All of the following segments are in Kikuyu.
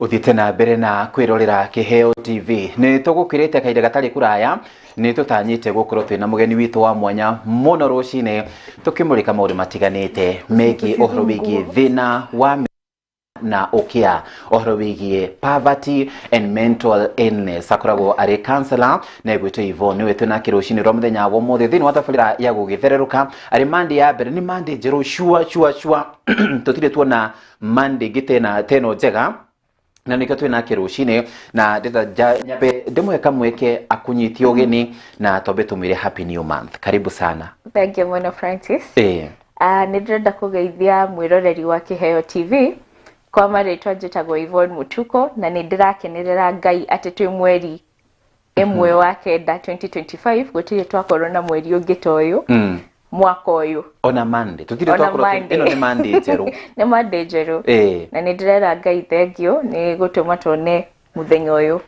Uthiĩte na mbere na kwĩrorera Kĩheo TV. Nĩ tũgũkwĩrĩte kahinda gatarĩ kũraya nĩ tũtanyĩte gũkorwo twĩna mũgeni witũ wa mwanya mũno rũcinĩ, tũkĩmũrĩka maũndũ matiganĩte megiĩ ũhoro wĩgiĩ thĩna wa na ũkĩa, ũhoro wĩgiĩ poverty and mental illness. Akoragwo arĩ counselor na egwĩtwo Yvonne, nĩwe twĩnake rũcinĩ rwa mũthenya wa ũmũthĩ thĩinĩ wa tabarĩra ya gũgĩthererũka. Arĩ Monday ya mbere, nĩ Monday njerũ shua shua shua, tũtirĩ tuona Monday ĩngĩ tena teno njega, na nĩkĩo twĩnake rũcinĩ. Na ndĩrenda nyambe ndĩmũhe kamweke akũnyitie ũgeni na twambe tũmwĩre happy new month. Karibu sana. Thank you mũno, Francis. Nĩ ndĩrenda kũgeithia mwĩroreri wa Kĩheo TV. Kwa marĩtwa njĩtagwo Yvonne Mutuko, na nĩ ndĩrakenerera Ngai atĩ twĩ mweri 1 wa 9 2025. Gũtirĩ twakorwo na mweri ũngĩ ta ũyũ mwaka ũyũ. Ona Monday tũtirĩ Ona twakorwo Monday. Ĩno nĩ Monday njerũ. Nĩ Monday njerũ. Na nĩ ndĩrera Ngai thengiũ nĩ gũtũma tuone mũthenya ũyũ.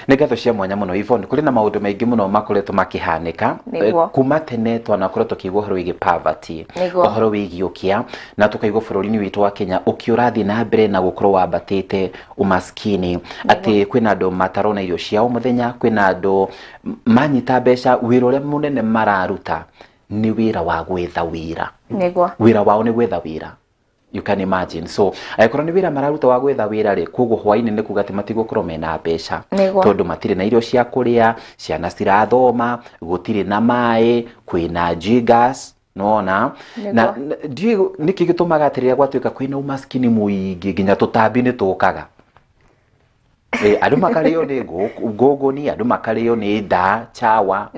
Nĩ ngatho cia mwanya mũno, Yvonne. Kũrĩ na maũndũ maingĩ mũno makoretwo makĩhanĩka. Kuma tene twanakorwo tũkĩigua ũhoro wĩgiĩ poverty, ũhoro wĩgiĩ ũkĩa, na tũkaigua bũrũri-inĩ witũ wa Kenya ũkĩa ũrathiĩ na mbere na gũkorwo wambatĩte, umaskini, atĩ kwĩna andũ matarona irio ciao mũthenya, kwĩna andũ manyita mbeca, wĩra ũrĩa mũnene mararuta nĩ wĩra wa gwetha wĩra. Wĩra wao nĩ gwetha wĩra, you can imagine. So angĩkorwo nĩ wĩra mararuta wa gwetha wĩra rĩ, koguo hwainĩ nĩ kuga atĩ matigũkorwo mena mbeca, tondũ matirĩ na irio cia kũrĩa, ciana cirathoma, gũtirĩ na maĩ, kwĩna jiggers nona na ndiũĩ nĩkĩ gĩtũmaga atĩ rĩrĩa gwatuĩka kwĩna umaskini mũingĩ nginya tũtambi nĩ tũkaga. Andũ makarĩo nĩ ngũngũni, andũ makarĩo nĩ nda chawa,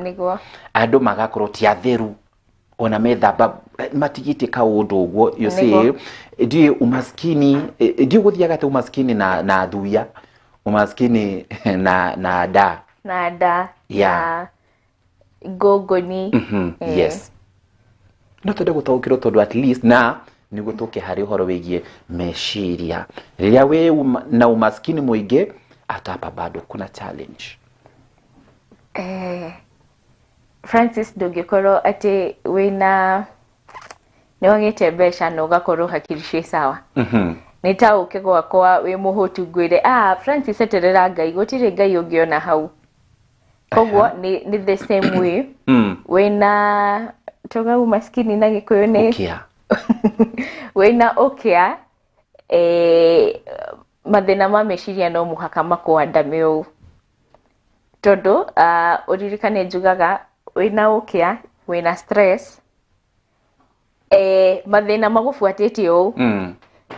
andũ magakorwo ti atheru, ona methamba matigĩtie kaũndũ ũguo, you see. Ndiũĩ umaskini, ndiũĩ gũthiaga atĩ umaskini na thuya, umaskini na nda. Na nda. Na ngũngũni. Yes, no twende gũtaũkĩrwo tondũ at least na nĩguo tũke harĩ ũhoro wĩgiĩ meciria. Rĩrĩa wĩ na umaskini mũingĩ, hata hapa bado kuna challenge. Francis, ndũngĩkorwo atĩ wĩna nĩ wagĩte mbeca na ũgakorwo hakiri ciĩ sawa. Nĩ ta ũke gwakwa wĩ mũhũtu ngwĩre, "Ah, Francis, eterera Ngai." Gũtirĩ Ngai ũngĩona hau. Koguo nĩ the same way wĩna tuga umaskini na Gĩkũyũ nĩ ũkĩa. Wĩna ũkĩa, mathĩna ma meciria no mũhaka makwandame ũũ, tondũ ũririkane njugaga wĩna ũkĩa, wĩna stress, mathĩna magũbuatĩte ũũ,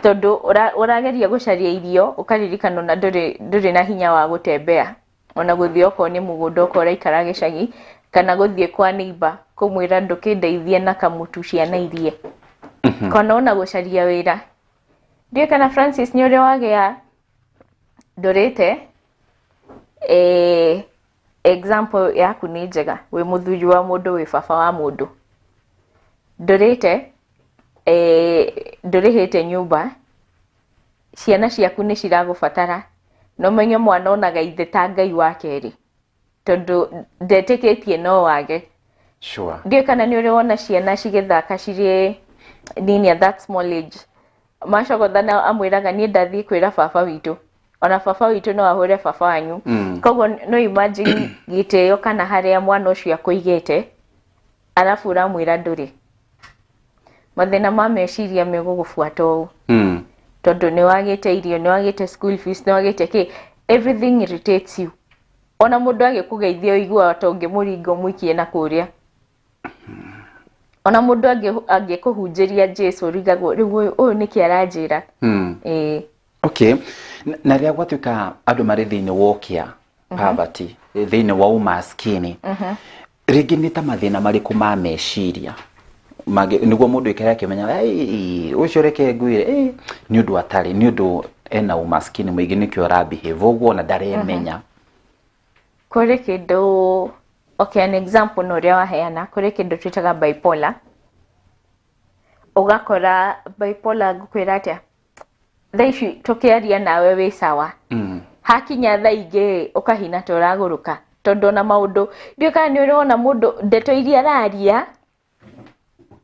tondũ ũrageria gũcaria irio, ũkaririkana ona ndũrĩ na hinya wa gũtembea, ona gũthiĩ okorwo nĩ mũgũnda, okorwo ũraikara gĩcagi, kana gũthiĩ kwa neighbor kũmwĩra ndũkĩndeithie na kamũtu ciana irie, kana ona gũcaria wĩra. Ndiũĩ kana, Francis, nĩ ũrĩ wagĩa ndũrĩte. Example yaku nĩ njega, wĩ mũthuri wa mũndũ, wĩ baba wa mũndũ, ndũrĩte, ndũrĩhĩte nyũmba, ciana ciaku nĩ ciragũbatara, na ũmenye mwana onaga ithe ta Ngai wa kerĩ, tondũ ndetĩkĩtie no wage. Ndiũĩ kana nĩ ũrĩ wona ciana cigĩthaka cirĩ nini, at that small age, macogothana amwĩraga, "Niĩ ndathiĩ kwĩra baba witũ, ona baba witũ no ahũre baba wanyu." Koguo no imagine gĩtĩo kana harĩa mwana ũcio akũigĩte, arabu ũramwĩra ndũrĩ. Mathĩna ma meciria megũgũbuata ũũ, tondũ nĩ wagĩte irio, nĩ wagĩte school fees, nĩ wagĩte kĩ, everything irritates you. Ona mũndũ agĩkũgeithia ũiguaga ta ũngĩmũringa ũmũikie na kũrĩa. Ona mũndũ angĩkũhunjĩria Jesu, ũrigagwo rĩu ũyũ nĩkĩ aranjĩra. Ĩĩ. Okay, na rĩrĩa gwatuĩka andũ marĩ thĩinĩ wa ũkĩa, poverty, thĩinĩ wa umaskini, rĩngĩ nĩ ta mathĩna marĩkũ ma meciria nĩguo mũndũ aikare akĩmenya, "Ai, ũcio reke ngwĩre, nĩ ũndũ atarĩ, nĩ ũndũ ena umaskini mũingĩ, nĩkĩo arabehave ũguo na ndaremenya"? Kũrĩ kĩndũ, okay, an example na ũrĩa waheana, kũrĩ kĩndũ twĩtaga bipolar. Ũgakora bipolar, ngũkwĩra atĩa, thaa ici tũkĩaria nawe wĩ sawa, hakinya thaa ingĩ ũkahina ta ũragũrũka, tondũ ona maũndũ, ndiũĩ kana nĩ ũrĩ wona mũndũ, ndeto iria araria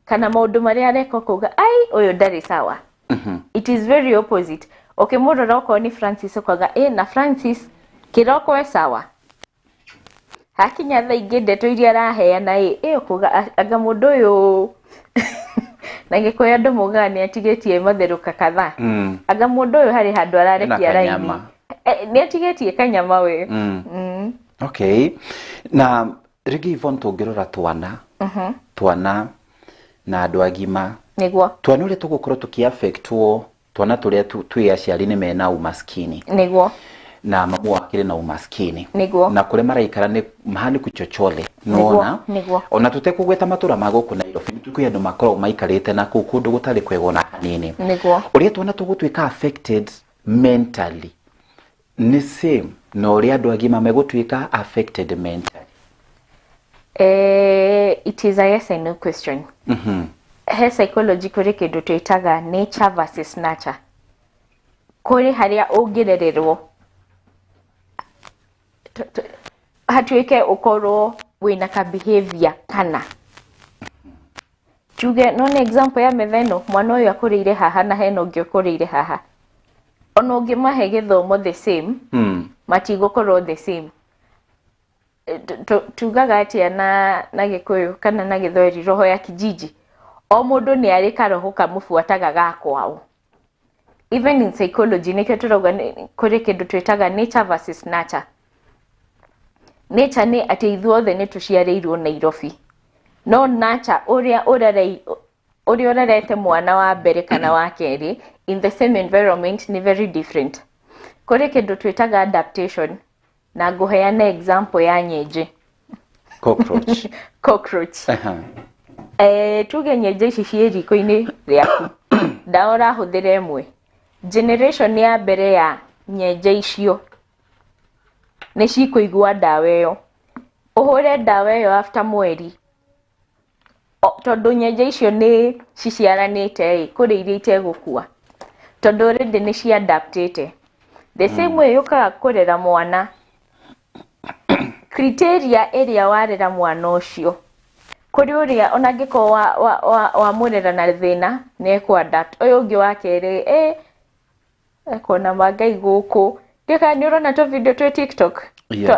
kana maũndũ marĩa areka, ũkauga, "Ai, ũyũ ndarĩ sawa." It is very opposite. Ũkĩmũrora okorwo nĩ Francis ũkauga ĩ na Francis kĩroko e sawa. Hakinya thaa ingĩ ndeto iria araheana ĩ ĩ ũkuga anga mũndũ ũyũ na Gĩkũyũ andũ maugaga nĩ atigĩtie matherũka kadhaa. Anga mũndũ ũyũ harĩ handũ ararekia raini. Nĩ atigĩtie kanyama we. Okay. Na rĩngĩ Yvonne tũngĩrora twana twana na andũ agima nĩguo twana ũrĩa tũgũkorwo tũkĩ-affectwo twana tũrĩa twĩ aciari nĩ mena umaskini nĩguo na mamu akĩrĩ na umaskini nĩguo na kũrĩa maraikara nĩ mahani kuchochole nona nĩguo ona tũtekũgweta matũra ma gũkũ Nairobi nĩ kwĩ andũ makoragwo maikarĩte na kũu kũndũ gũtarĩ kwega ona hanini nĩguo ũrĩa twana tũgũtuĩka affected mentally nĩ same na ũrĩa andũ agima megũtuĩka affected mentally. It is a yes and no question. He psychology kũrĩ kĩndũ twĩtaga nature versus nurture. Kũrĩ harĩa ũngĩrererwo hatuĩke ũkorwo wĩna ka behavior kana tuge no nĩ example ya metha ĩno mwana ũyũ akũrĩire haha na hena ũngĩ ũkũrĩire haha ona ũngĩmahe gĩthomo the same matigũkorwo the same. Tugaga atĩa na Gĩkũyũ kana na Gĩthweri roho ya kijiji o mũndũ nĩ arĩ karoho kamũbuataga ga kwao. Even in psychology nĩkĩo tũrauga kũrĩ kĩndũ twĩtaga nature versus nurture. Nature nĩ atĩ ithuothe nĩ tũciarĩirwo Nairobi no nurture ũrĩa ũrĩa ũrerete mwana wa mbere kana wa kerĩ in the same environment nĩ very different. Kũrĩ kĩndũ twĩtaga adaptation na ngũheana example ya nyenje. Cockroach. Cockroach. Tuge nyenje ici ciĩ riko-inĩ rĩaku ndawa ũrahũthĩra ĩmwe generation ya mbere ya nyenje icio nĩ cikũigua ndawa ĩyo ũhũre ndawa ĩyo after mweri tondũ nyenje icio nĩ ciciaranĩte ĩ kũrĩ iria itegũkua tondũ already nĩ ciadaptĩte. The same way yũkaga kũrera mwana criteria ĩrĩa warera mwana ũcio kũrĩ ũrĩa ona angĩkorwo wamũrera na thĩna nĩ ekũ-adapt ũyũ ũngĩ wa kerĩ ekuona ma Ngai gũkũ ndiũĩ kana nĩ ũrona tũ video twĩ TikTok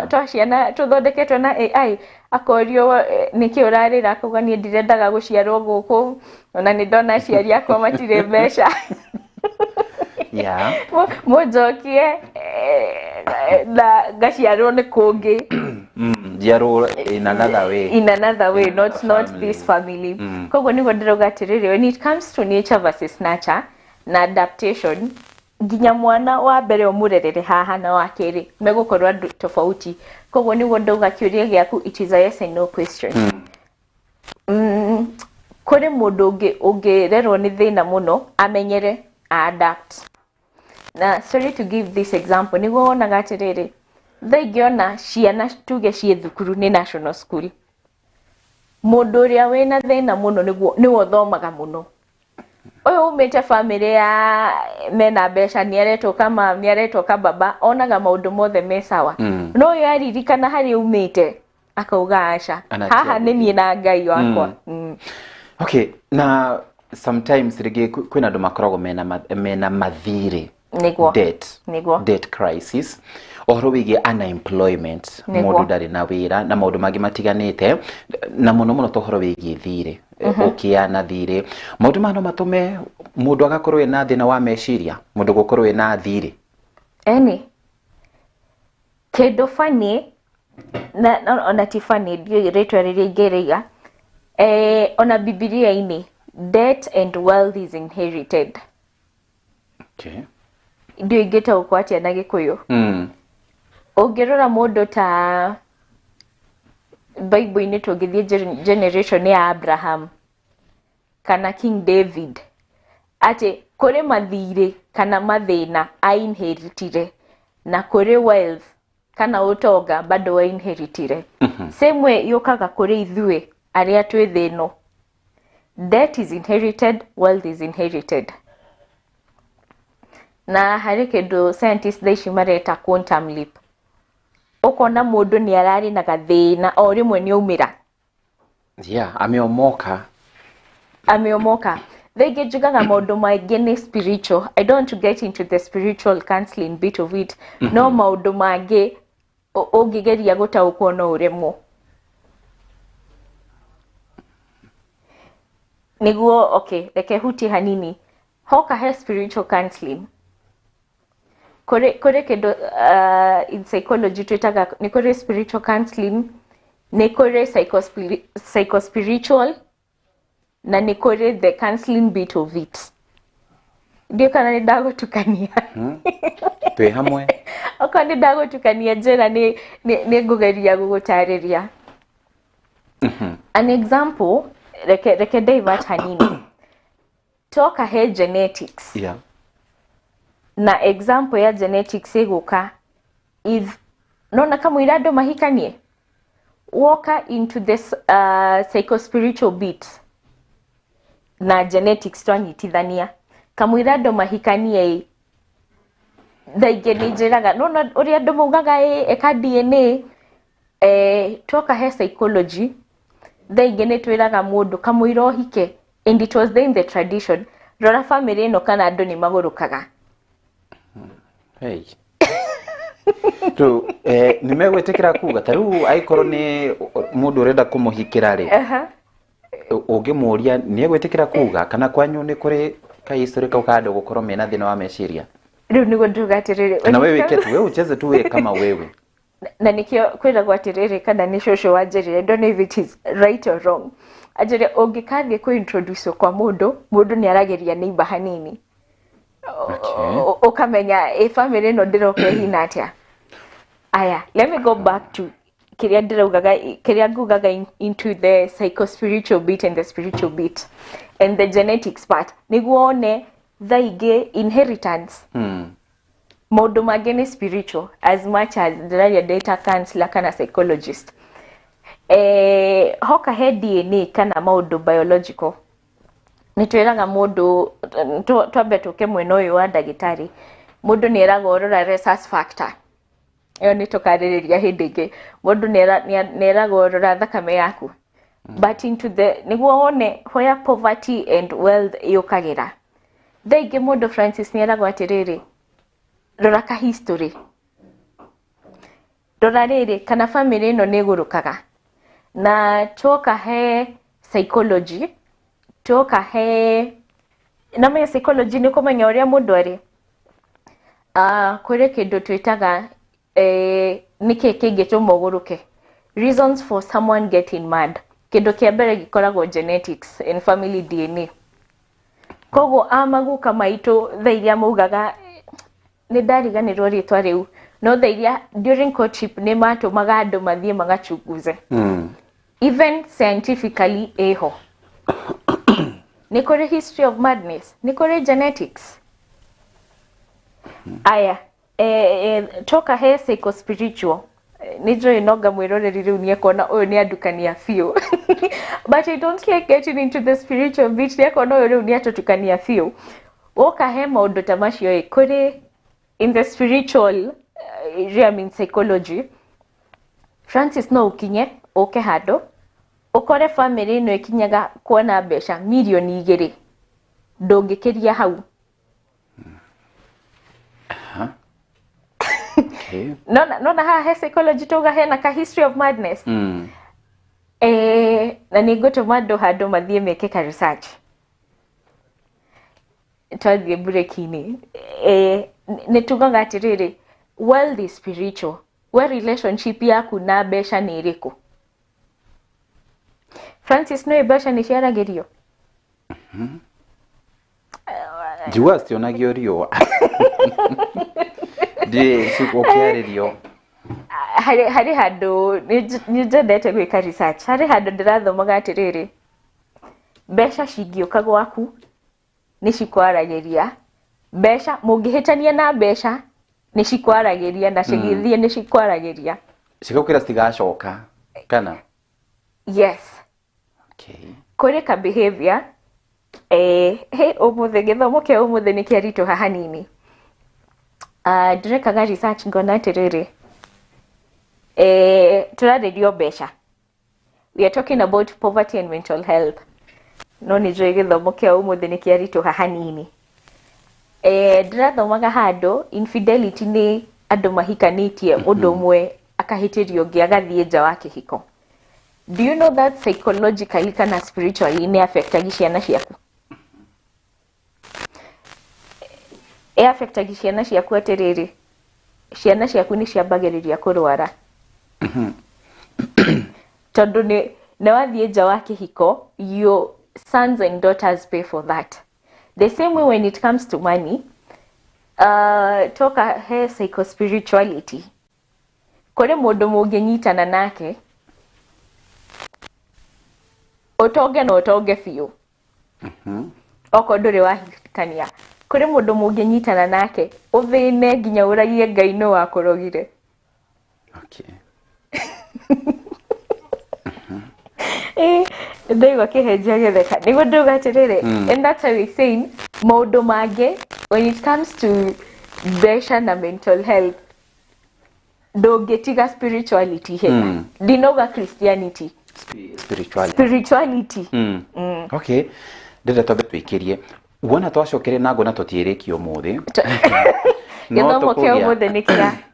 twa ciana tũthondeketwo na AI akorio nĩkĩ ũrarĩra akauga niĩ ndirendaga gũciarwo gũkũ ona nĩ ndona aciari akwa matirĩ mbeca. Mũnjokie na ngaciarwo nĩ kũngĩ. Njiarwo in another way. In another way, not this family. Koguo nĩguo ndĩrauga atĩrĩrĩ when it comes to nature versus nurture na adaptation nginya mwana wa mbere ũmũrerere haha na wa kerĩ megũkorwo andũ tofauti. Koguo nĩguo ndauga kĩũria gĩaku it is a yes and no question. Kũrĩ mũndũ ũngĩrerwo nĩ thĩna mũno amenyere adapt. Na sorry to give this example nĩguo wonaga atĩrĩrĩ thaa ingĩ ona ciana tuge ciĩ thukuru nĩ national school mũndũ ũrĩa wĩna thĩna mũno nĩguo nĩwe ũthomaga mũno ũyũ umĩte family ya mena mbeca nĩ aretwo kama nĩ aretwo kababa onaga maũndũ mothe me sawa. No ũyũ aririkana harĩa umĩte akauga aca haha nĩ niĩ na Ngai wakwa. Okay, na sometimes rĩngĩ kwĩna andũ makoragwo mena mathirĩ nĩguo debt nĩguo debt crisis ũhoro wĩgiĩ unemployment mũndũ ndarĩ na wĩra na maũndũ mangĩ matiganĩte na mũno mũno ta ũhoro wĩgiĩ thirĩ ũkĩa na thirĩ maũndũ maya no matũme mũndũ agakorwo ena thĩna wa meciria mũndũ gũkorwo ena thirĩ. Eni kĩndũ funny na ona ti funny ndiũĩ rĩtwa rĩrĩa ingĩrĩiga ona Bibilia-inĩ debt and wealth is inherited. Okay. Ndiũĩ ingĩtaũkwo atĩa na Gĩkũyũ. Ũngĩrora mũndũ ta Bible-inĩ tũngĩthiĩ generation ya Abraham kana King David atĩ kũrĩ mathirĩ kana mathĩna ainheritire na kũrĩ wealth kana ũtonga bado ainheritire. Same way yũkaga kũrĩ ithuĩ arĩa twĩ thĩ ĩno. Debt is inherited, wealth is inherited. Na harĩ kĩndũ scientists thaa ici mareta quantum leap. Ũkona mũndũ nĩ ararĩ na gathĩna o rĩmwe nĩ aumĩra. Yeah, ameomoka. Ameomoka. Thaa ingĩ njugaga maũndũ maingĩ nĩ spiritual. I don't want to get into the spiritual counseling bit of it. No maũndũ mangĩ ũngĩgeria gũtaũkwo no ũremwo. Nĩguo, okay, reke hutie hanini. Hoka he spiritual counseling. Kũrĩ kĩndũ in psychology twĩtaga nĩ kũrĩ spiritual counseling, nĩ kũrĩ psychospiritual, na nĩ kũrĩ the counseling bit of it. Ndiũ kana nĩ ndagũtukania. Twĩ hamwe. Okorwo nĩ ndagũtukania njĩra nĩ ngũgeria gũgũtarĩria. An example, reke divert hanini. Toka he genetics. Na example ya genetics ĩgũka if nona kamũira andũ mahikanie woka into this psychospiritual bit na genetics twanyitithania kamũira andũ mahikanie ĩ thaa ingĩ nĩ njĩraga nona ũrĩa andũ maugaga ĩ eka DNA twoka he psychology thaa ingĩ nĩ twĩraga mũndũ kamũira ũhike and it was there in the tradition rora family ĩno kana andũ nĩ magũrũkaga. Hey. Rĩu nĩ megwĩtĩkĩra kuga ta rĩu angĩkorwo nĩ mũndũ ũrenda kũmũhikĩra rĩ, ũngĩmũria nĩ egwĩtĩkĩra kuga kana kwanyu nĩ kũrĩ ka history kau ka andũ gũkorwo mena thĩna wa meciria? Rĩu nĩguo nduga atĩrĩrĩ, Kana wewe wĩke tu, wewe ucheze tu wewe kama wewe. Na nĩkĩo kwĩragwo atĩrĩrĩ kana nĩ cũcũ wanjĩrire, I don't know if it is right or wrong, anjĩre ũngĩkathiĩ kũ introduce kwa mũndũ, mũndũ nĩ arageria neighbor hanini. Ũkamenya ĩ family ĩno ndĩroka ĩhina atĩa. Aya, let me go back to kĩrĩa ndĩraugaga, kĩrĩa ngugaga into the psychospiritual bit and the spiritual bit and the genetics part, nĩguo one thaa ingĩ inheritance. Maũndũ mangĩ nĩ spiritual as much as ndĩraria ndĩ counselor kana psychologist. Hoka he DNA kana maũndũ biological nĩ twĩraga mũndũ twambe tũke mwena ũyũ wa ndagĩtarĩ, mũndũ nĩ eragwo rora rhesus factor, ĩyo nĩ tũkarĩrĩria hĩndĩ ĩngĩ. Mũndũ nĩ eragwo rora thakame yaku, but into the nĩguo wone where poverty and wealth yũkagĩra. Thaa ingĩ mũndũ Francis nĩ eragwo atĩrĩrĩ, rora ka history, rora rĩrĩ kana family ĩno nĩ ĩgũrũkaga. Na twoka he psychology, twoka he namenya psychology nĩ kũmenya ũrĩa mũndũ arĩ. Kũrĩ kĩndũ twĩtaga nĩkĩ kĩngĩtũma ũgũrũke, reasons for someone getting mad. Kĩndũ kĩa mbere gĩkoragwo genetics and family DNA. Koguo amaguka maitũ thaa iria maugaga nĩ ndariganĩrwo rĩtwa rĩu, no thaa iria during courtship nĩ matũmaga andũ mathiĩ magachunguze. Even scientifically ĩho nĩ kũrĩ history of madness, nĩ kũrĩ genetics. Aya, toka he psychospiritual, nĩ njũĩ nonga mwĩroreri rĩu nĩ ekuona ũyũ nĩ andukania biũ but I don't like getting into the spiritual bit, nĩ ekuona ũyũ rĩu nĩ atũtukania biũ. Woka he maũndũ ta macio ĩ, kũrĩ in the spiritual realm in psychology, Francis no ũkinye ũke handũ ũkore family ĩno ĩkinyaga kuona mbeca mirioni 2 ndũngĩkĩria hau. Nona haha he psychology tuga hena ka history of madness. Na nĩ ngũtũma andũ handũ mathiĩ meke ka research twathiĩ break-inĩ. Nĩ tugaga atĩrĩrĩ, wealth is spiritual. We relationship yaku na mbeca nĩ ĩrĩkũ? Francis, nĩ mbeca nĩ ciaragĩrio? Njiguaga citionagio riũa. Ndiĩ ũkĩarĩrio. Harĩ handũ nĩ nyendete gwĩka research, harĩ handũ ndĩrathomaga atĩrĩrĩ, mbeca cingĩũka gwaku nĩ cikwaragĩria, mbeca mũngĩhĩtania na mbeca nĩ cikwaragĩria, na cigĩthiĩ nĩ cikwaragĩria, cigũkĩra citigacoka kana? Yes. Kũrĩ ka behavior he ũmũthĩ gĩthomo kĩa ũmũthĩ nĩ kĩaritũha hanini. Ndĩrekaga research ngona atĩrĩrĩ, tũrarĩrio mbeca, we are talking about poverty and mental health. No nĩ njũĩ gĩthomo kĩa ũmũthĩ nĩ kĩaritũha hanini. Ndĩrathomaga handũ infidelity nĩ andũ mahikanĩtie ũndũ ũmwe akahĩtĩrio ũngĩ agathiĩ nja wa kĩhiko. Do you know that psychologically kana spiritually nĩ affectagi ciana ciaku? Ĩ affectagi ciana ciaku atĩrĩrĩ, ciana ciaku nĩ ciambagĩrĩria kũrwara. Tondũ nĩ wathiĩ nja wa kĩhiko, your sons and daughters pay for that. The same way when it comes to money, toka he psychospirituality. Kũrĩ mũndũ mũngĩnyitana nake ũtonge na ũtonge biũ. Okorwo ndũrĩ wahikania. Kũrĩ mũndũ mũngĩnyitana nake ũthĩne nginya ũragie Ngai nũ wakũrogire. Okay. Ndaigua kĩhenjia gĩtheka nĩguo ndauga atĩrĩrĩ, and that's why we saying maũndũ mangĩ when it comes to mbeca na mental health ndũngĩtiga spirituality hena. Ndinauga Christianity. Spirituality. Spirituality. Okay. Ndĩrenda twambe twĩkĩrie wona twacokere na ngona tũtiĩrĩkia ũmũthĩ. Gĩthomo kĩa ũmũthĩ nĩ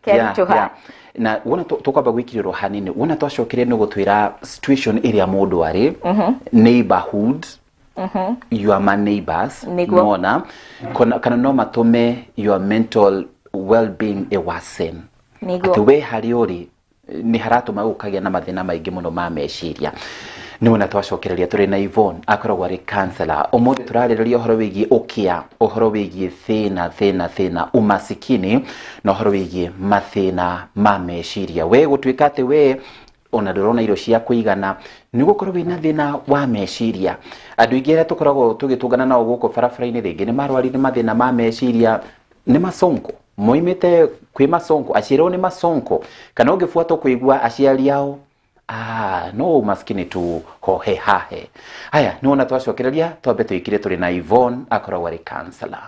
kĩaritũha. Na wona tũkwamba gwĩkĩrĩrwo hanini, wona twacokere nĩ gũtwĩra situation ĩrĩa mũndũ arĩ, neighborhood, your my neighbors, nona kana no matũme your mental well-being ĩwasen. Atĩ we harĩa ũrĩ nĩ haratũma gũkagĩa na mathĩna maingĩ mũno ma meciria. Nĩ wona twacokereria tũrĩ na Yvonne akoragwo arĩ counselor. Ũmũthĩ tũrarĩrĩria ũhoro wĩgiĩ ũkĩa, ũhoro wĩgiĩ thĩna, umasikini na ũhoro wĩgiĩ mathĩna ma meciria. We gũtuĩka atĩ we ona ndũrona irio cia kũigana nĩ gũkorwo wĩna thĩna wa meciria. Andũ aingĩ arĩa tũkoragwo tũgĩtũngana nao gũkũ barabara-inĩ rĩngĩ nĩ marwarire mathĩna ma meciria, nĩ masonko moimĩte kwĩ masonko, aciari ao nĩ masonko, kana ũngĩbuata kũigua aciari ao no umaskini tu hohe hahe. Haya, nĩ wona twacokereria twambe twĩkire tũrĩ na Yvonne akoragwo arĩ counselor.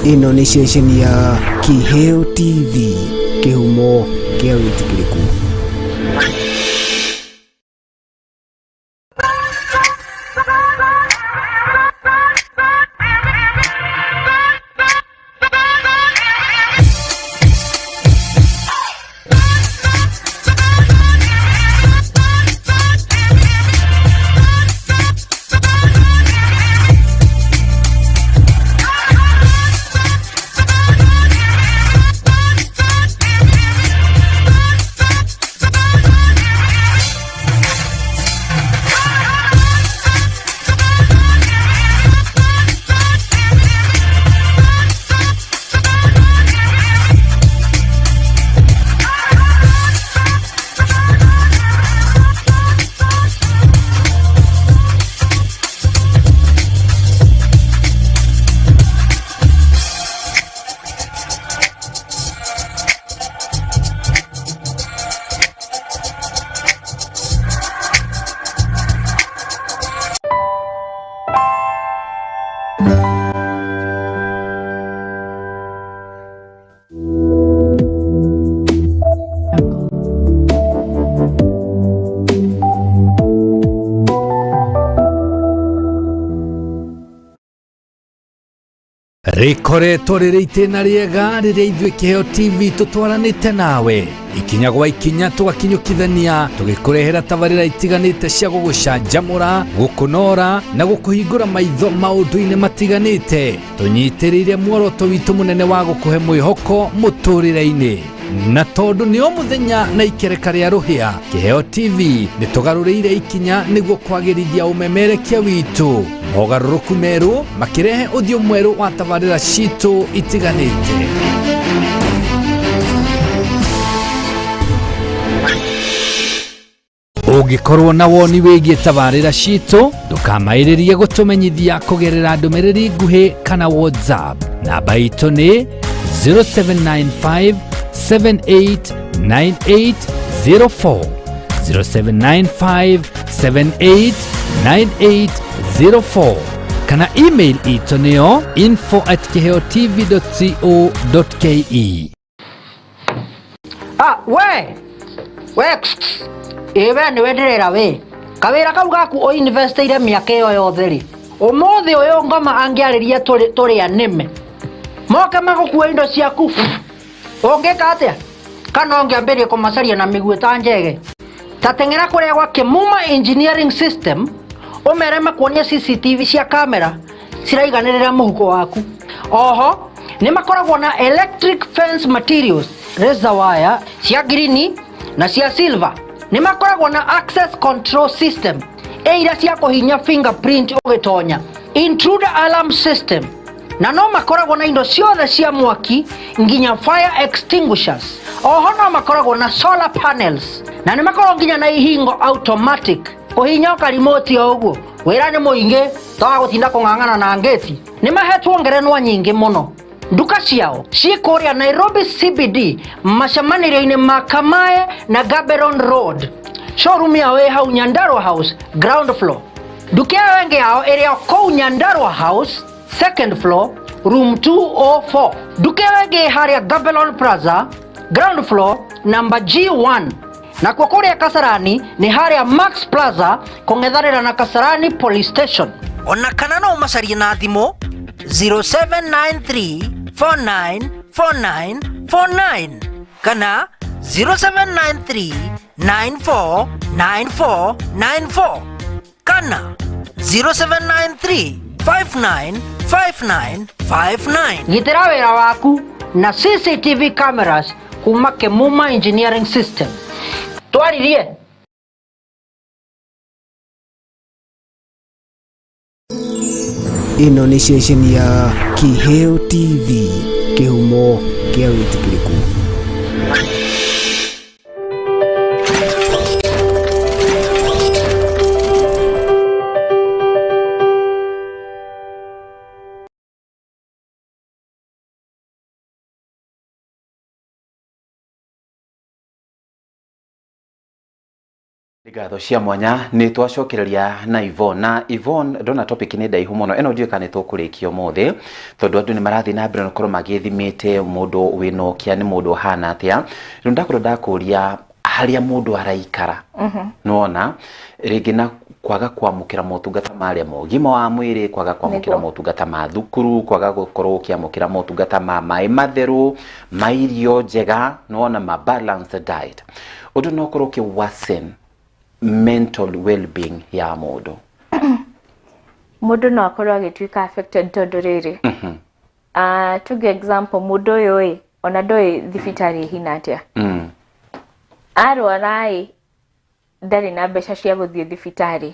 Ĩno nĩ ceceni ya Kiheo TV, kĩhumo kĩa wĩtĩkĩrĩku. Rĩkoretwo rĩrĩ itĩna rĩega rĩrĩa ithuĩ Kĩheo TV tũtwaranĩte nawe ikinya gwa ikinya tũgakinyũkithania tũgĩkũrehera tabarĩra itiganĩte cia gũgũcanjamũra, gũkũnora na gũkũhingũra maitho maũndũ-inĩ matiganĩte, tũnyitĩrĩire muoroto witũ mũnene wa gũkũhe mwĩhoko mũtũrĩre-inĩ. Na tondũ nĩ o mũthenya na ikereka rĩa rũhĩa, Kĩheo TV nĩ tũgarũrĩire ikinya nĩguo kwagĩrithia ũmemerekia witũ. Mogarũrũku merũ makĩrehe ũthiũ mwerũ wa tabarĩra citũ itiganĩte. Ũngĩkorwo na woni wĩgiĩ tabarĩra citũ, ndũkamaĩrĩrie gũtũmenyithia kũgerera ndũmĩrĩri nguhĩ kana WhatsApp. Namba itũ nĩ 0795 789804, 0795 789804 Kana email itũ nĩyo info@kiheotv.co.ke. Ah, we we ĩ we nĩwe ndĩrera we kawĩra kau gaku ũinvestĩire mĩaka ĩyo yothe rĩ, ũmũthĩ ũyũ ngoma angĩarĩria tũrĩ anĩme moke magũkua indo ciaku, ũngĩka atĩa? Kana ũngĩambĩrĩria kũmacaria na mĩguĩ ta njege? Ta teng'era kũrĩa gwa Kĩmuma Engineering System, ũmere makuonie CCTV cia kamera ciraiganĩrĩra mũhuko waku. Oho nĩ makoragwo na electric fence materials, razor wire cia green na cia silver. Nĩ makoragwo na access control system ĩ iria cia kũhinya fingerprint ũgĩtonya, intruder alarm system, na no makoragwo na indo ciothe cia mwaki nginya fire extinguishers. Oho no makoragwo na solar panels, na nĩ makoragwo nginya na ihingo automatic kũhinya karimoti o ũguo. Wĩra nĩ mũingĩ toga gũtinda kũng'ang'ana na ngĩti. Nĩ mahetwo ngerenwa nyingĩ mũno. Nduka ciao ciĩ kũrĩa Nairobi CBD, macemanĩrio-inĩ ma Kamae na Gaborone Road. Showroom yao ĩ hau Nyandarua House, ground floor. Nduka ĩyo ĩngĩ yao ĩrĩ o kũu Nyandarua House, second floor, room 204. Nduka ĩyo ĩngĩ ĩ harĩa Gaborone Plaza, ground floor, number G1. Nakuo kũrĩa Kasarani nĩ harĩa Max Plaza, kũng'ethanĩra na Kasarani Police Station. Ona kana no ũmacarie na thimũ 0793 494949 kana 0793 949494 kana 0793 595959. Gitĩra wĩra waku na CCTV cameras kuma Kĩmuma Engineering System. Twaririe. Ĩno nĩ ceceni ya Kĩheo TV, kĩhumo kĩa wĩtĩkĩrĩku. Ngatho cia mwanya nĩ twacokereria na Yvonne. Na Yvonne, ndona topic nĩ ndaihu mũno ĩno, ndiũĩ kana nĩ tũkũrĩkia ũmũthĩ, tondũ andũ nĩ marathiĩ na mbere na gũkorwo magĩthimĩte mũndũ wĩna ũkĩa nĩ mũndũ ũhana atĩa. Rĩu ndakorwo ndakũria harĩa mũndũ araikara, nĩwona rĩngĩ na kwaga kwamũkĩra motungata marĩa ma ũgima wa mwĩrĩ, kwaga kwamũkĩra motungata ma thukuru, kwaga gũkorwo ũkĩamũkĩra motungata ma maĩ matheru, ma irio njega, nĩwona, ma balanced diet, ũndũ no ũkorwo ũkĩ worsen mental well-being ya mũndũ. Mũndũ no akorwo agĩtuĩka affected tondũ rĩrĩ, tuge example, mũndũ ũyũ ĩ ona ndoĩ thibitarĩ ĩhina atĩa. Arwara ĩ ndarĩ na mbeca cia gũthiĩ thibitarĩ,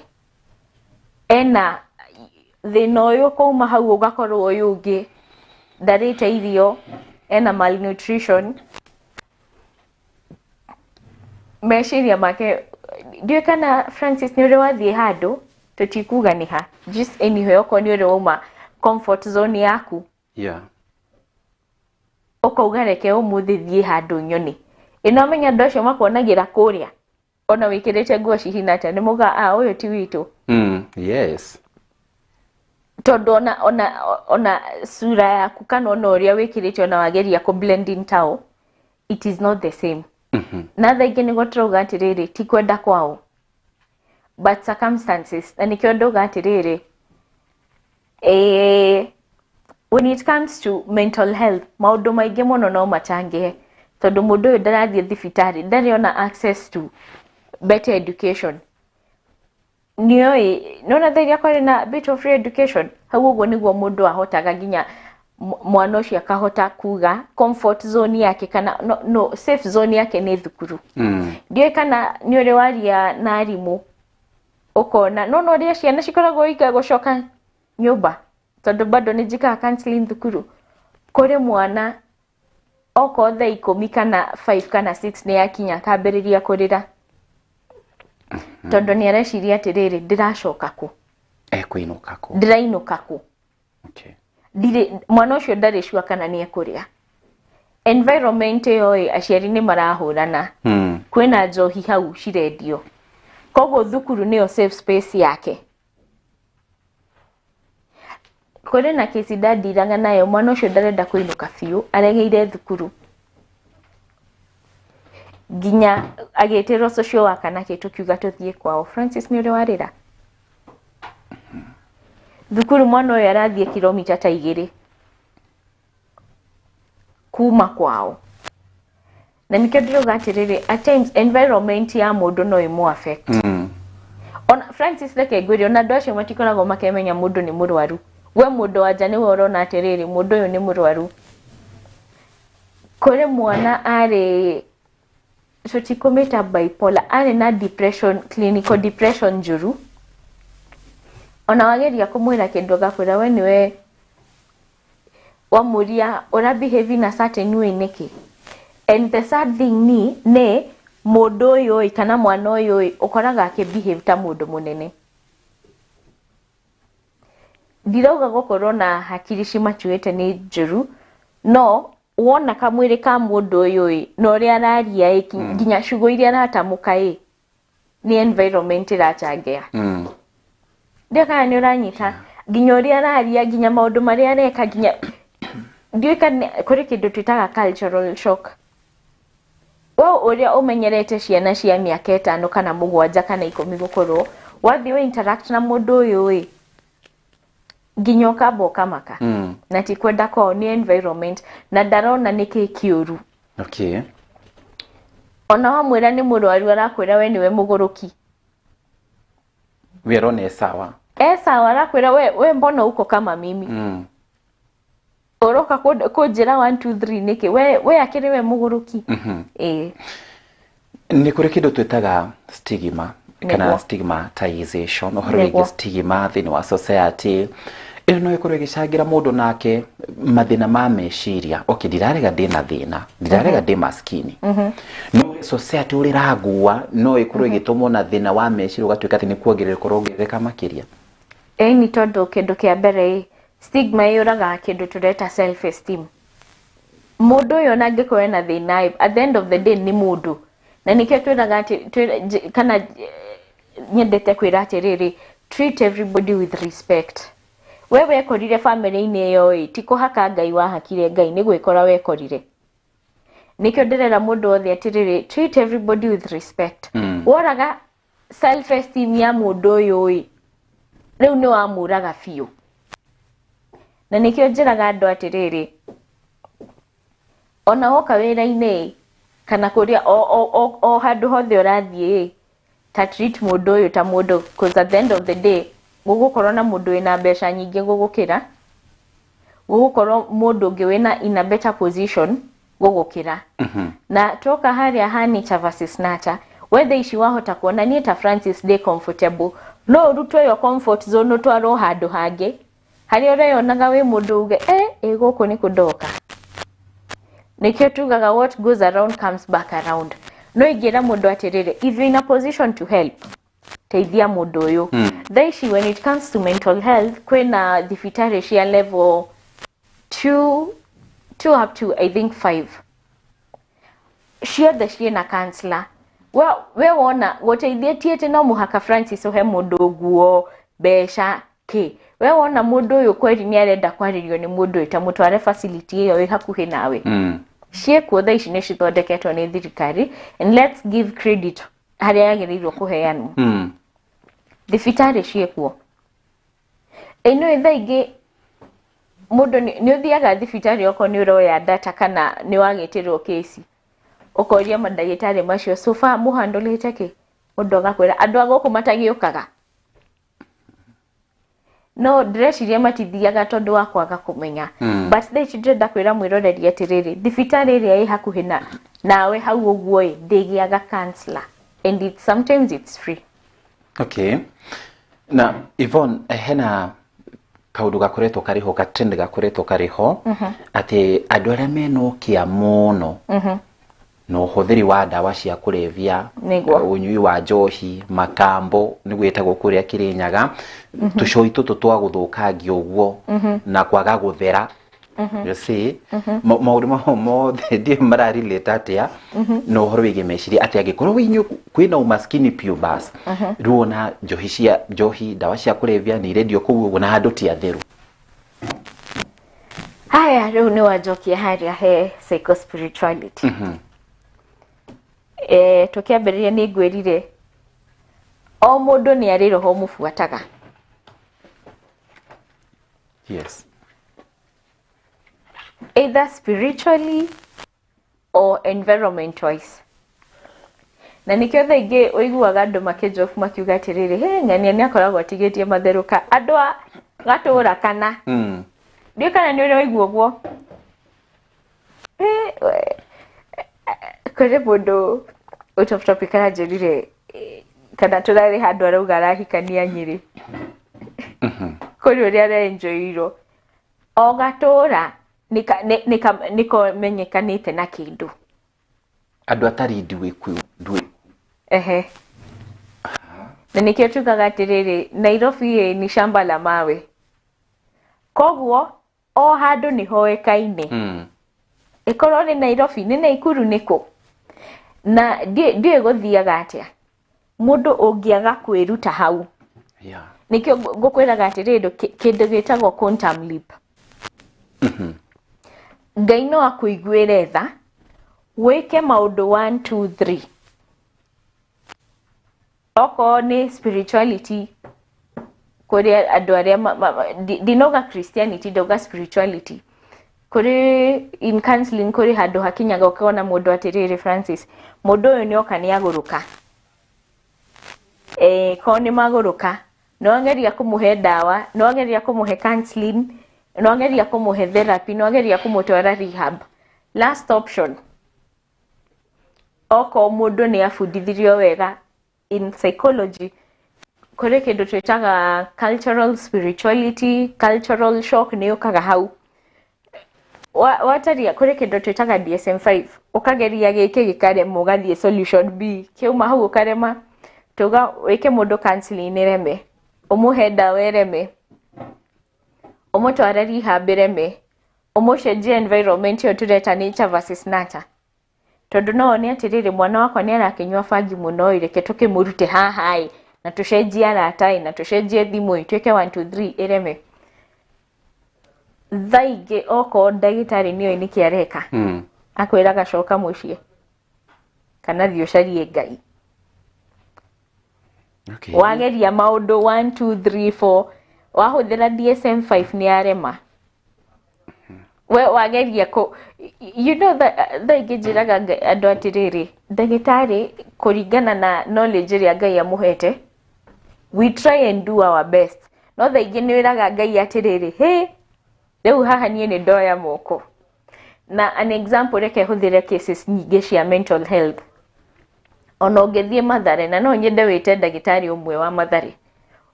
ena thĩna ũyũ, kauma hau ũgakorwo ũyũ ũngĩ ndarĩte irio, ena malnutrition, meciria make ndiũĩ kana. Francis, nĩ ũrĩ wathiĩ handũ, tũtikuga nĩ ha, just anywhere, okorwo nĩ ũrĩ wauma comfort zone yaku, ũkauga reke ũmũthĩ thiĩ handũ nyone ĩno, menya andũ acio makuonagĩra kũrĩa ona wĩkĩrĩte nguo cihina atĩa, nĩ muga a ũyũ ti witũ. Tondũ ona sura yaku kana ona ũrĩa wĩkĩrĩte, ona wageria kũ blend in tao, it is not the same. Na thaa ingĩ nĩguo tũrauga atĩrĩrĩ, ti kwenda kwao but circumstances. Na nĩkĩo ndauga atĩrĩrĩ, when it comes to mental health, maũndũ maingĩ mũno no macangĩhe, tondũ mũndũ ũyũ ndarathiĩ thibitarĩ, ndarĩ ona access to better education. Nĩoĩ nĩwona thaa iria kwarĩ na bit of free education hau ũguo, nĩguo mũndũ ahotaga nginya mwana ũcio akahota kuga comfort zone yake kana no safe zone yake nĩ thukuru. Ndiũĩ kana nĩ ũrĩ waria na arimũ, ũkona no ũrĩa ciana cikoragwo iga gũcoka nyũmba, tondũ bado nĩ njĩkaga counseling thukuru. Kũrĩ mwana okorwo thaa 10 kana 5 kana 6 nĩ yakinya, akambĩrĩria kũrĩra, tondũ nĩ areciria atĩrĩrĩ, ndĩracoka kũ? Ekũinũka kũ? Ndĩrainũka kũ? Ndirĩ mwana ũcio ndarĩ sure kana nĩ ekũrĩa. Environment ĩyo ĩ aciari nĩ marahũrana, kwĩna njohi hau cirendio, koguo thukuru nĩyo safe space yake. Kũrĩ na kĩci ndandiraga nayo, mwana ũcio ndarenda kũinũka biũ, aregeire thukuru nginya agĩtĩrwo social worker na kĩ tũkiuga tũthiĩ kwao. Francis, nĩ ũrĩ warĩra thukuru? Mwana ũyũ arathiĩ kilomita ta 2 kuma kwao, na nĩkĩo ndĩrauga atĩrĩrĩ, at times environment ya mũndũ no ĩmũ affect. Ona Francis, reke ngwĩre, ona andũ acio matikoragwo makĩmenya mũndũ nĩ mũrwaru. We mũndũ wa nja nĩwe ũrona atĩrĩrĩ, mũndũ ũyũ nĩ mũrwaru. Kũrĩ mwana arĩ, tũtikũmĩta bipolar, arĩ na depression, clinical depression njũru. Ona wageria kũmwĩra kĩndũ agakwĩra we nĩwe wamũria ũra behave in a certain way nĩkĩ. And the sad thing nĩ mũndũ ũyũ ĩ, kana mwana ũyũ ĩ, ũkoraga akĩ behave ta mũndũ mũnene. Ndirauga gũkorwo na hakiri cimatuĩte nĩ njũru, no wona kamwĩrĩ ka mũndũ ũyũ ĩ, na ũrĩa araria ĩ, nginya ciugo iria aratamũka ĩ, nĩ environment ĩrachangia. Ndio kana nĩ ũranyita? Nginya ũrĩa araria, nginya maũndũ marĩa areka, nginya ndiũĩ kana kũrĩ kĩndũ twĩtaga cultural shock. We ũrĩa ũmenyerete ciana cia mĩaka 5 kana 7 kana 10 gũkorwo wathiĩ we interact na mũndũ ũyũ ĩ, nginya ũkamba ũkamaka. Na ti kwenda kwao, nĩ environment, na ndarona nĩkĩ kĩũru. Ona wamwĩra nĩ mũrwaru, arakwĩra we nĩwe mũgũrũki. We arona e sawa. E sawa, arakwĩra we mbona uko kama mimi? Ũroka kũnjĩra 1 2 3 nĩkĩ? We akĩrĩ we mũgũrũki. Ĩĩ. Nĩ kũrĩ kĩndũ twĩtaga stigma kana stigmatization, ũhoro wĩgiĩ stigma thĩinĩ wa society. Ĩno no ĩkorwo ĩgĩcangĩra mũndũ nake mathĩna ma meciria. Okay, ndirarega ndĩna thĩna, ndirarega ndĩ maskini, no society ũrĩa ĩrangua no ĩkorwo ĩgĩtũmwo na thĩna wa meciria ũgatuĩka atĩ nĩ kuongerereka ũrongerereka makĩria. Ĩni, tondũ kĩndũ kĩa mbere ĩ, stigma yũragaga kĩndũ tũreta self esteem. Mũndũ ũyũ ona angĩkorwo ena thĩna ĩ, at the end of the day nĩ mũndũ, na nĩkĩo twĩraga atĩ kana nyendete kwĩra atĩrĩrĩ, treat everybody with respect. We wekorire family-inĩ ĩyo ĩ, ti kũhaka Ngai wahakire Ngai, nĩ gwĩkora wekorire. Nĩkĩo ndĩrera mũndũ wothe atĩrĩrĩ, treat everybody with respect. Woraga self esteem ya mũndũ ũyũ ĩ, rĩu nĩ wamũraga biũ. Na nĩkĩo njĩraga andũ atĩrĩrĩ, ona woka wĩra-inĩ ĩ, kana kũrĩa o handũ hothe ũrathiĩ ĩ, ta treat mũndũ ũyũ ta mũndũ, 'cause at the end of the day gũgũkorwo na mũndũ wĩna mbeca nyingĩ gũgũkĩra, gũgũkorwo mũndũ ũngĩ wĩna in a better position gũgũkĩra. Na twoka harĩa ha nature versus nurture, we thaa ici wahota kuona niĩ ta Francis ndĩ comfortable, no ũrutwo ĩyo comfort zone ũtwarwo handũ hangĩ harĩa ũreyonaga wĩ mũndũ uge ĩ gũkũ nĩ kũndoka. Nĩkĩo tugaga what goes around comes back around. No ingĩra mũndũ atĩrĩrĩ, if you're in a position to help, teithia mũndũ ũyũ. Thaa ici when it comes to mental health, kwĩna thibitarĩ cia level 2 up to I think 5, ciothe ciĩna counselor. We wona gũteithia ti atĩ no mũhaka Francis ũhe mũndũ nguo, mbeca, kĩ. We wona mũndũ ũyũ kweri nĩ arenda kwarĩrio nĩ mũndũ ũyũ, ta mũtware facility ĩyo ĩ hakuhĩ nawe. Ciĩkuo thaa ici, nĩ cithondeketwo nĩ thirikari, and let's give credit harĩa yagĩrĩirwo kũheanwo. Thibitarĩ ciĩkuo. Ĩno thaa ingĩ mũndũ nĩ ũthiaga thibitarĩ okorwo nĩ ũroya data kana nĩ wagĩtĩrwo kesi, ũkoria mandagĩtarĩ macio, so far mũhandũrĩte kĩ? Mũndũ agakwĩra andũ a gũkũ matagĩũkaga. No ndĩreciria matithiaga tondũ wa kwaga kũmenya. But thaa ici ndĩrenda kwĩra mwĩroreri atĩrĩrĩ, thibitarĩ ĩrĩa ĩ hakuhĩ na nawe hau ũguo ĩ, ndĩgĩaga counselor, and sometimes it's free. Okay, na Yvonne, hena kaũndũ gakoretwo karĩ ho, ka trend gakoretwo karĩ ho, atĩ andũ arĩa mena ũkĩa mũno na ũhũthĩri wa ndawa cia kũrebia, ũnyui wa njohi, makambo nĩguo ĩtagwo kũrĩa Kĩrĩnyaga, tũcũi tũtũ twa gũthũkangia ũguo na kwaga gũthera, you see, maũndũ mau mothe ndiũĩ mararelate atĩa na ũhoro wĩgiĩ meciria, atĩ angĩkorwo wĩ kwĩna umaskini piũ, bas rĩu ona njohi cia njohi, ndawa cia kũrebia nĩ irendio kũu ũguo na handũ ti atheru. Haya, rĩu nĩ wanjokia harĩa he psychospirituality. Tũkĩambĩrĩria nĩ ngwĩrire o mũndũ nĩ arĩ roho mũbuataga. Yes. Either spiritually or environment wise. Na nĩkĩo thaa ingĩ ũiguaga andũ makĩnjobu makiuga atĩrĩrĩ, he ng'ania nĩ akoragwo atigĩtie matherũka andũ a gatũra kana. Ndiũĩ kana nĩ ũrĩ waigua ũguo. Kũrĩ mũndũ out of topic aranjĩrire kana tũrarĩ handũ arauga arahikania Nyĩrĩ. Kũrĩ ũrĩa arenjoirwo. O gatũra nĩkomenyekanĩte na kĩndũ. Andũ atari nduĩku. Ehe. Na nĩkĩo tugaga atĩrĩrĩ, Nairobi ni shamba la mawe. Koguo o handũ nĩ hoĩkaine. Ĩkorwo nĩ Nairobi, nĩ Naikuru, nĩ kũ. Na ndiũĩ gũthiaga atĩa. Mũndũ ũngĩaga kwĩruta hau. Nĩkĩo ngũkwĩraga atĩrĩrĩ, kĩndũ gĩtagwo quantum leap. Ngai no akũiguĩre tha, wĩke maũndũ 1 2 3. Okorwo nĩ spirituality, kũrĩ andũ arĩa ndinauga Christianity, ndauga spirituality. Kũrĩ in counseling, kũrĩ handũ hakinyaga ũkona mũndũ atĩrĩrĩ, Francis, mũndũ ũyũ nĩ oka nĩ agũrũka. Korwo nĩ magũrũka, no ageria kũmũhe ndawa, no ageria kũmũhe counseling, no ageria kũmũhe therapy, no ageria kũmũtwara rehab. Last option, okorwo mũndũ nĩ abundithirio wega in psychology, kũrĩ kĩndũ twĩtaga cultural spirituality, cultural shock nĩ yũkaga hau. Wataria kũrĩ kĩndũ twĩtaga DSM-5, ũkageria gĩkĩ gĩkarema, ũgathiĩ solution B, kĩauma hau ũkarema, tuga wĩke mũndũ counseling ĩreme, ũmũhe ndawa ĩreme, ũmũtware rehab ĩreme, ũmũcenjie environment ĩyo tũreta nature versus nurture. Tondũ no one atĩrĩrĩ, mwana wakwa nĩ arakĩnyua bangi mũno ĩ, reke tũkĩmũrute haha ĩ, na tũcenjie arata ĩ, na tũcenjie thimũ ĩ, twĩke 1 2 3 ĩreme. Thaa ingĩ okorwo ndagĩtarĩ nĩoĩ nĩkĩ areka, akwĩraga coka mũciĩ kana thiĩ ũcarie Ngai. Wageria maũndũ 1 2 3 4, wahũthĩra DSM-5 nĩ yarema. We wageria kũ, you know, thaa ingĩ njĩraga andũ atĩrĩrĩ, ndagĩtarĩ kũringana na knowledge ĩrĩa Ngai amũhete, we try and do our best. No thaa ingĩ nĩ wĩraga Ngai atĩrĩrĩ, hĩ, rĩu haha niĩ nĩ ndoya moko. Na an example, reke hũthĩre cases nyingĩ cia mental health. Ona ũngĩthiĩ Mathare, na no nyende wĩte ndagĩtarĩ ũmwe wa Mathare,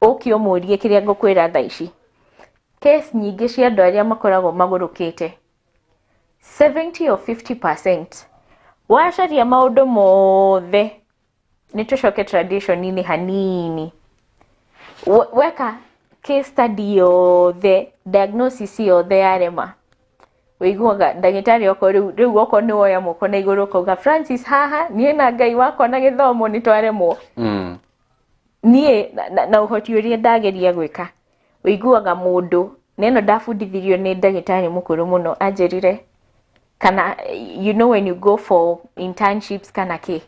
ũke ũmũrie kĩrĩa ngũkwĩra thaa ici. Case nyingĩ cia andũ arĩa makoragwo magũrũkĩte, 70 or 50%, wacaria maũndũ mothe, nĩ tũcoke tradition-inĩ hanini. Weka case study yothe, diagnosis yothe yarema, ũiguaga ndagĩtarĩ okorwo rĩu okorwo nĩ woya moko na igũrũ ũkauga, Francis, haha niĩ na Ngai wakwa na gĩthomo nĩ twaremwo. Niĩ na ũhoti ũrĩa ndageria gwĩka, ũiguaga mũndũ na ĩno ndabundithirio nĩ ndagĩtarĩ mũkũrũ mũno, anjĩrire kana you know when you go for internships kana kĩ,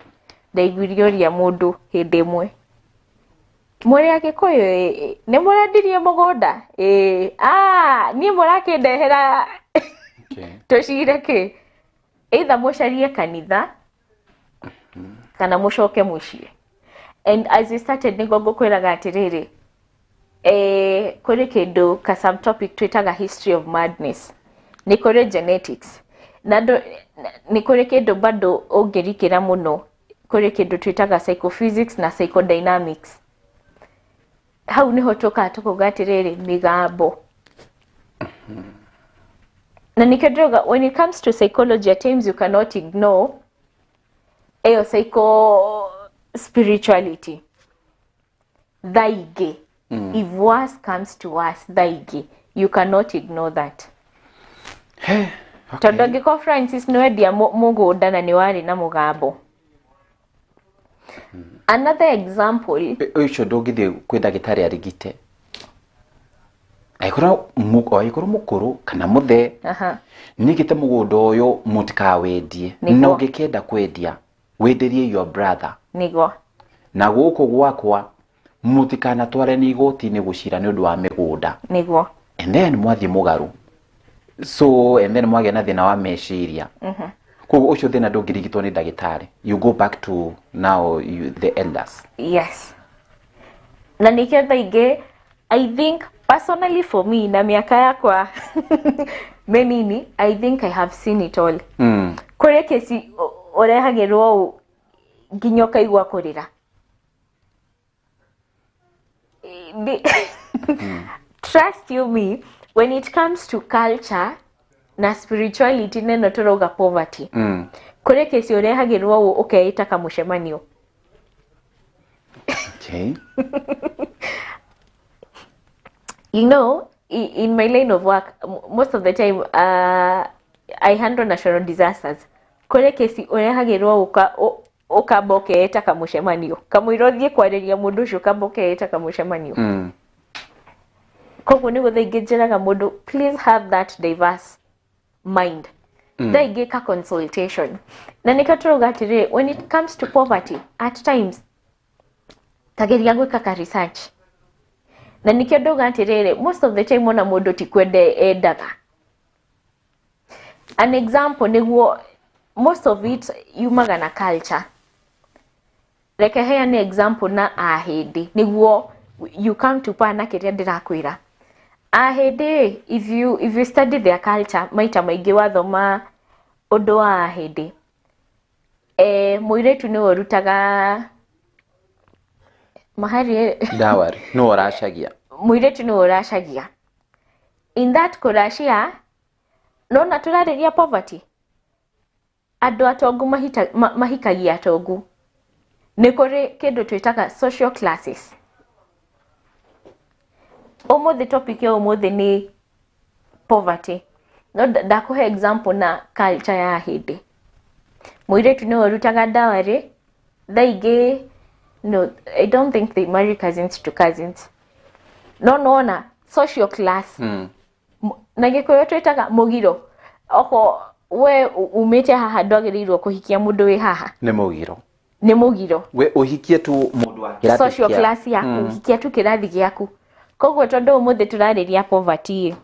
ndaiguire ũrĩa mũndũ hĩndĩ ĩmwe, mũrĩ Agĩkũyũ ĩ, nĩ mũrendirie mũgũnda ĩ, niĩ mũrakĩndehera tũcire kĩ, either mũcarie kanitha kana mũcoke mũciĩ. And as we started, nĩguo ngũkwĩraga atĩrĩrĩ, kũrĩ kĩndũ ka subtopic twĩtaga history of madness, nĩ kũrĩ genetics, na nĩ kũrĩ kĩndũ bado ũngĩrikĩra mũno, kũrĩ kĩndũ twĩtaga psychophysics na psychodynamics. Hau nĩho tũkaga tũkauga atĩrĩrĩ, mĩgambo. Na nĩkĩo ndĩrauga, when it comes to psychology, at times you cannot ignore ĩyo psycho spirituality. Thaa ingĩ, if worse comes to worse, thaa ingĩ you cannot ignore that. Tondũ angĩkorwo Francis nĩ wendia mũgũnda na nĩ warĩ na mũgambo. Another example, Ũcio ndũngĩthiĩ kwĩ ndagĩtarĩ arigite. Angĩkorwo mũkũrũ kana mũthee, nĩgĩte mũgũnda ũyũ mũtikawendie, na ũngĩkĩenda kwendia wenderie your brother. Nĩguo. Na gũkũ gwakwa mũtikanatware nĩ igoti-inĩ gũcira nĩ ũndũ wa mĩgũnda. Nĩguo. And then mwathiĩ mũgarũ, so and then mwagĩa na thĩna wa meciria. Koguo ũcio thĩna ndũngĩrigitwo nĩ ndagĩtarĩ, you go back to now you, the elders. Yes, na nĩkĩo thaa ingĩ, I think personally for me, na mĩaka yakwa mĩnini, I think I have seen it all. Kũrĩ kesi ũrehagĩrwo ũũ nginya ũkaigua kũrĩra. Trust you me, when it comes to culture na spirituality neno tũrauga poverty, kũrĩ kesi ũrehagĩrwo ũũ ũkeĩta kamũcemanio. In my line of work, most of the time I handle national disasters. Kũrĩ kesi ũrehagĩrwo ũkamba ũkeĩta kamũcemanio, kamũira ũthiĩ kwarĩria mũndũ ũcio, ũkamba ũkeĩta kamũcemanio. Koguo nĩguo thaa ingĩ njĩraga mũndũ, please have that diverse mind. Thaa ingĩ ka consultation, na nĩkĩo tũrauga atĩrĩrĩ, when it comes to poverty, at times tageria gwĩka ka research. Na nĩkĩo ndauga atĩrĩrĩ, most of the time ona mũndũ ti kwenda endaga. An example, nĩguo most of it yumaga na culture. Reke heane example na Ahĩndĩ nĩguo you come to pa na kĩrĩa ndĩrakwĩra. Ahĩndĩ, if you study their culture, maita maingĩ wathoma ũndũ wa Ahĩndĩ, mũirĩtu nĩwe ũrutaga mahari. Dowry no ũracagia. Mũirĩtu nĩwe ũracagia. In that kũracia, nona tũrarĩria poverty, andũ atongu mahikagia atongu. Nĩ kũrĩ kĩndũ twĩtaga social classes. Ũmũthĩ topic ya ũmũthĩ nĩ poverty, no ndakũhe example na culture ya Ahĩndĩ. Mũirĩtu nĩwe ũrutaga dowry. Thaa ingĩ, no, I don't think they marry cousins to cousins, no nona social class. Na Gĩkũyũ twĩtaga mũgiro. Oko we umĩte haha, ndwagĩrĩirwo kũhikia mũndũ wĩ haha. Nĩ mũgiro. Nĩ mũgiro. We ũhikie tu mũndũ wa kĩrathi social class yaku. Hikia tu kĩrathi gĩaku. Koguo tondũ ũmũthĩ tũrarĩria poverty,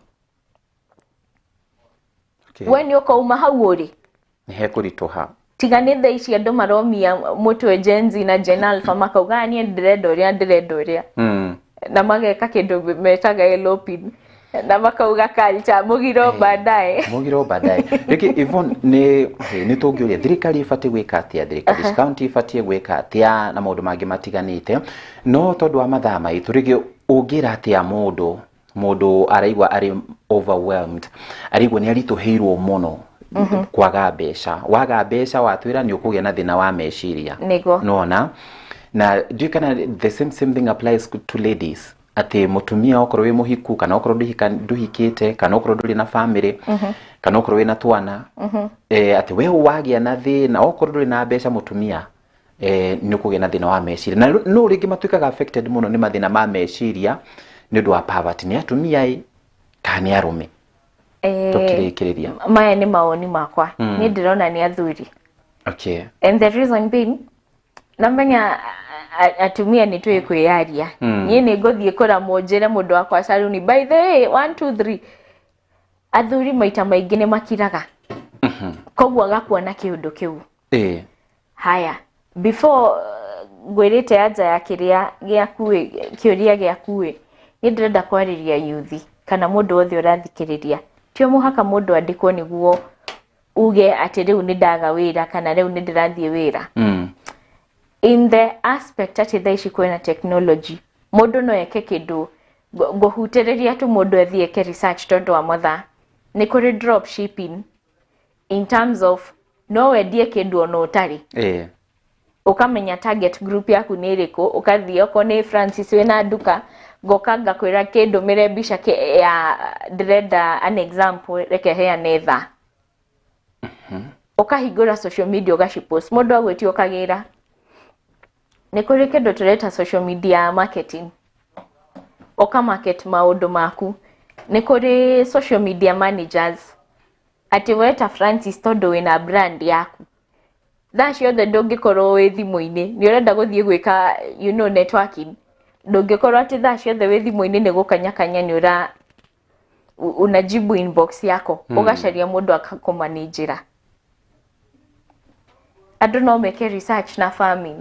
we nĩ ũkauma hau ũrĩ. Nĩ hekũritũha. Tiga nĩ thaa ici andũ maromia mũtwe, Gen Z na Gen Alpha, makauga, "Ah, niĩ ndĩrenda ũrĩa ndĩrenda ũrĩa," na mageka kĩndũ metaga eloping, na makauga culture mũgiro baadaye. Mũgiro baadaye. Rĩngĩ Yvonne, nĩ tũngĩũria thirikari ĩbatiĩ gwĩka atĩa, thirikari cia county ĩbatiĩ gwĩka atĩa na maũndũ mangĩ matiganĩte, no tondũ wa mathaa maitũ, rĩngĩ ũngĩra atĩa mũndũ araigua arĩ overwhelmed, araigua nĩ aritũhĩirwo mũno kwaga mbeca? Waga mbeca, watwĩra nĩ ũkũgĩa na thĩna wa meciria. Nĩguo. Nona na ndiũĩ kana the same thing applies to ladies, atĩ mũtumia okorwo wĩ mũhiku kana okorwo ndũhikĩte kana okorwo ndũrĩ na family kana okorwo wĩna twana, atĩ we wagĩa na thĩna, okorwo ndũrĩ na mbeca, mũtumia, nĩ ũkũgĩa na thĩna wa meciria, na no rĩngĩ matuĩkaga affected mũno nĩ mathĩna ma meciria nĩ ũndũ wa poverty, nĩ atumia ĩ kana nĩ arũme? Tũkĩrĩkĩrĩria. Maya nĩ mawoni makwa. Niĩ ndĩrona nĩ athuri. And the reason being, namenya atumia nĩ tũĩ kwĩyaria. Niĩ nĩ ngũthiĩ kũramwo njĩre mũndũ wakwa caruni, by the way, one two three. Athuri maita maingĩ nĩ makiraga, koguo agakuona kĩũndũ kĩu. Haya, before ngwĩrĩte anja ya kĩrĩa gĩaku ĩ, kĩũria gĩaku ĩ, niĩ ndĩrenda kwarĩria yuthi kana mũndũ wothe ũrathikĩrĩria. Tio mũhaka mũndũ andĩkwo nĩguo uge atĩ rĩu nĩ ndaga wĩra kana rĩu nĩ ndĩrathiĩ wĩra. In the aspect atĩ thaa ici kwĩna technology, mũndũ no eke kĩndũ. Ngũhutĩrĩria tu mũndũ athiĩ eke research tondũ wa mathaa. Nĩ kũrĩ drop shipping, in terms of no wendie kĩndũ ona ũtarĩ, ũkamenya target group yaku nĩ ĩrĩkũ, ũkathiĩ okorwo nĩ Francis wĩna nduka, ngoka ngakwĩra kĩndũmĩre mbica ya ndĩrenda. An example, reke heane thaa, ũkahingũra social media, ũgacipost, mũndũ agwĩtia, ũkagĩra. Nĩ kũrĩ kĩndũ tũreta social media marketing, ũka market maũndũ maku. Nĩ kũrĩ social media managers, atĩ we ta Francis, tondũ wĩna brand yaku, thaa ciothe ndũngĩkorwo wĩ thimũ-inĩ, nĩ ũrenda gũthiĩ gwĩka networking, ndũngĩkorwo atĩ thaa ciothe wĩ thimũ-inĩ nĩ gũkanyakanya, nĩ ũra unajibu inbox yako. Ũgacaria mũndũ akakũmanĩnjĩra. Andũ no meke research na farming.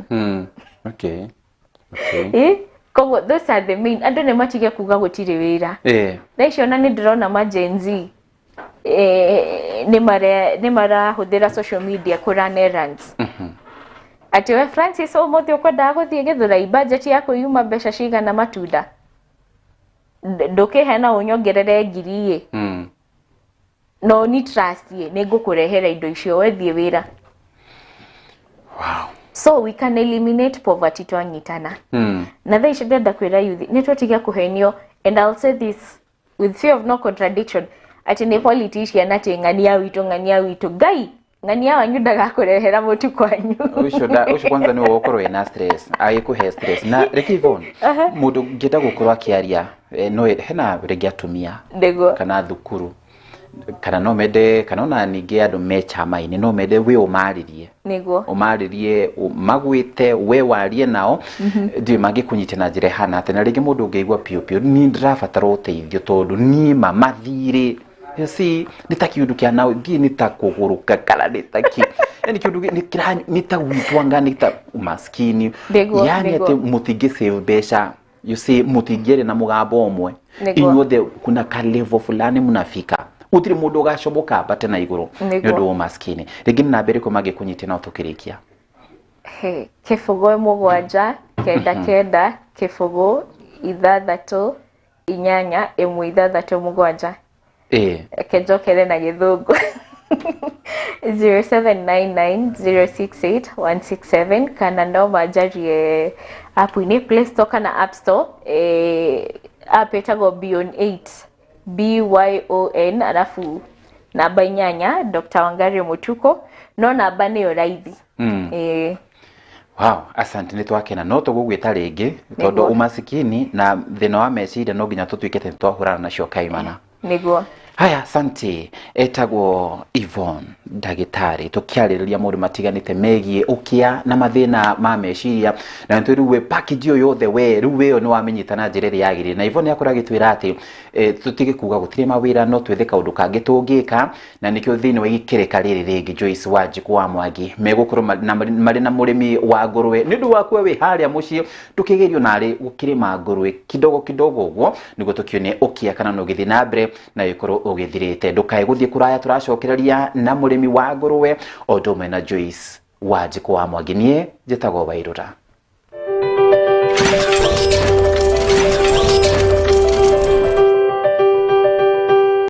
Eh, koguo those are the main. Andũ nĩ matige kuga gũtirĩ wĩra. Thaa icio ona nĩ ndĩrona ma Gen Z nĩ marahũthĩra social media kũ run errands, atĩ we Francis, ũmũthĩ ũkwendaga gũthiĩ Gĩthũrai, budget yaku yuma mbeca cigana? Matunda ndũkĩhe na ũnyongerere 1000 ĩ. No ni trust ĩ, nĩ ngũkũrehera indo icio, wethiĩ wĩra. So we can eliminate poverty twanyitana. Na thaa ici ndĩrenda kwĩra youth nĩ tũtige kũhenio, and I'll say this with fear of no contradiction, atĩ nĩ politician, atĩ ng'ania witũ, ng'ania witũ, ngai ng'ania wanyu ndagakũrehera mũtu kwanyu. Ũcio ũcio kwanza nĩwe ũgũkorwo wĩna stress, agĩkũhe stress. Na reke Yvonne, mũndũ ũngĩenda gũkorwo akĩaria, no hena rĩngĩ atumia kana thukuru, kana no mende, kana ona ningĩ andũ me chama-inĩ no mende we ũmarĩrie, ũmarĩrie, magwĩte we warie nao, ndiũĩ mangĩkũnyita na njĩra ĩhana atĩa. Na rĩngĩ mũndũ ũngĩigua piũ piũ niĩ ndĩrabatara ũteithio, tondũ niĩ ma mathirĩ, you see, nĩ ta kĩũndũ kĩa na ngi, nĩ ta kũgũrũka, kana nĩ ta kĩ, yani kĩũndũ nĩ kĩra, nĩ ta gwitwanga, nĩ ta umaskini. Yani atĩ mũtingĩ save mbeca, you see, mũtingĩaria na mũgambo ũmwe. Inyuothe kuna ka level fulani mnafika, gũtirĩ mũndũ ũgacomoka ambate na igũrũ nĩ ũndũ wa umaskini. Rĩngĩ nĩ namba ĩrĩkũ mangĩkũnyitia nao tũkĩrĩkia? He, 0 7 9 9 0 6 8 1 6 7. Reke njokere na gĩthũngũ, 0799068167, kana no manjarie app-inĩ Play Store kana App Store, app ĩtagwo Beyond 8, BYON alafu namba 8, Dr. Wangari Mutuko, no namba nĩyo raithi. Wow, asante, nĩ twakena. No tũgũgwĩta rĩngĩ tondũ umasikini na thĩna wa meciria no nginya tũtuĩke atĩ nĩ twahũrana nacio kaimana. Haya, asante. Etagwo Yvonne ndagĩtarĩ, tũkĩarĩrĩria maũndũ matiganĩte megiĩ ũkĩa na mathĩna ma meciria, na nĩ rĩu we package ĩyo yothe, we rĩu ĩyo nĩ wamĩnyita na njĩra ĩrĩa yagĩrĩire. Na Yvonne akorwo agĩtwĩra atĩ tũtige kuga gũtirĩ mawĩra, no twethe kaũndũ kangĩ tũngĩka, na nĩkĩo thĩinĩ wa ikĩrĩka rĩrĩ rĩngĩ Joyce Wanjikũ wa Mwangi megũkorwo marĩ na mũrĩmi wa ngũrwe. Nĩ ũndũ waku we wĩ harĩa mũciĩ, ndũkĩgerio narĩ gũkĩrĩma ngũrwe kidogo kidogo ũguo, nĩguo tũkĩone ũkĩa kana no ũgĩthiĩ na mbere na gĩkorwo ũgĩthirĩte. Ndũkae gũthiĩ kũraya, tũracokereria na mũrĩmi wa ngũrwe o ũndũ ũmwe na Joyce Wanjikũ wa Mwangi. Niĩ njĩtagwo Wairũra.